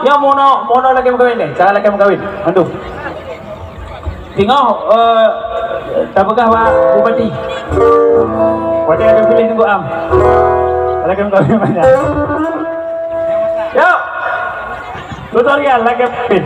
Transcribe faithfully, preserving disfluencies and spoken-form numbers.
Nyoe mono, mono lagèe meukawen nyoe, cara lagèe meukawen. Mandum. Singoh, eh, tapeugah bak bupati. Watèe ka piléh teungku am. Lagèe meukawen banyak. Yuk. Tutorial lagèe meukawen.